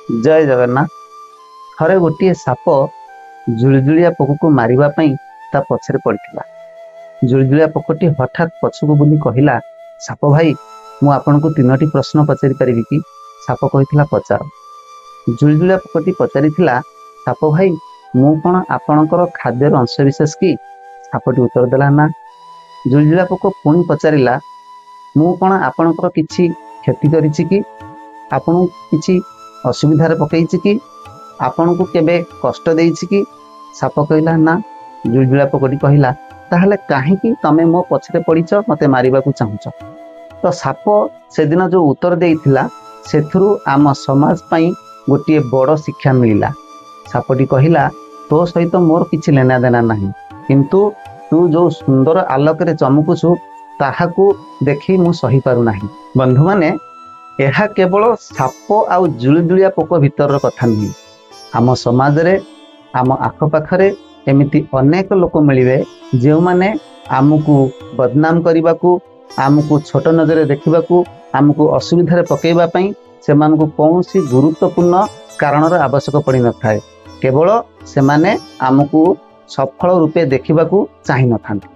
ଜୟ ଜଗନ୍ନାଥ। ଥରେ ଗୋଟିଏ ସାପ ଜୁଳୁଜୁଳିଆ ପୋକକୁ ମାରିବା ପାଇଁ ତା ପଛରେ ପଡ଼ିଥିଲା। ଜୁଳୁଜୁଳିଆ ପୋକଟି ହଠାତ୍ ପଛକୁ ବୁଲି କହିଲା, ସାପ ଭାଇ, ମୁଁ ଆପଣଙ୍କୁ ତିନୋଟି ପ୍ରଶ୍ନ ପଚାରି ପାରିବି କି? ସାପ କହିଥିଲା, ପଚାର। ଜୁଳୁଜୁଳିଆ ପୋକଟି ପଚାରିଥିଲା, ସାପ ଭାଇ, ମୁଁ କ'ଣ ଆପଣଙ୍କର ଖାଦ୍ୟର ଅଂଶବିଶେଷ କି? ସାପଟି ଉତ୍ତର ଦେଲା, ନା। ଜୁଳୁଜୁଳିଆ ପୋକ ପୁଣି ପଚାରିଲା, ମୁଁ କ'ଣ ଆପଣଙ୍କର କିଛି କ୍ଷତି କରିଛି କି? ଆପଣଙ୍କୁ କିଛି ଅସୁବିଧାରେ ପକେଇଛି କି? ଆପଣଙ୍କୁ କେବେ କଷ୍ଟ ଦେଇଛି କି? ସାପ କହିଲା, ନା। ଜୁଳୁଜୁଳିଆ ପୋକଟି କହିଲା, ତାହେଲେ କାହିଁକି ତମେ ମୋ ପଛରେ ପଡ଼ିଛ, ମତେ ମାରିବାକୁ ଚାହୁଁଛ? ତ ସାପ ସେଦିନ ଯୋଉ ଉତ୍ତର ଦେଇଥିଲା, ସେଥିରୁ ଆମ ସମାଜ ପାଇଁ ଗୋଟିଏ ବଡ଼ ଶିକ୍ଷା ମିଳିଲା। ସାପଟି କହିଲା, ତୋ ସହିତ ମୋର କିଛି ଲେନା ଦେନା ନାହିଁ, କିନ୍ତୁ ତୁ ଯୋଉ ସୁନ୍ଦର ଆଲୋକରେ ଚମକୁଛୁ, ତାହାକୁ ଦେଖି ମୁଁ ସହିପାରୁନାହିଁ। ବନ୍ଧୁମାନେ, ଏହା କେବଳ ସାପ ଆଉ ଜୁଳୁଜୁଳିଆ ପୋକ ଭିତରର କଥା ନୁହେଁ। ଆମ ସମାଜରେ, ଆମ ଆଖପାଖରେ ଏମିତି ଅନେକ ଲୋକ ମିଳିବେ, ଯେଉଁମାନେ ଆମକୁ ବଦନାମ କରିବାକୁ, ଆମକୁ ଛୋଟ ନଜରରେ ଦେଖିବାକୁ, ଆମକୁ ଅସୁବିଧାରେ ପକାଇବା ପାଇଁ ସେମାନଙ୍କୁ କୌଣସି ଗୁରୁତ୍ୱପୂର୍ଣ୍ଣ କାରଣର ଆବଶ୍ୟକ ପଡ଼ିନଥାଏ। କେବଳ ସେମାନେ ଆମକୁ ସଫଳ ରୂପେ ଦେଖିବାକୁ ଚାହିଁନଥାନ୍ତି।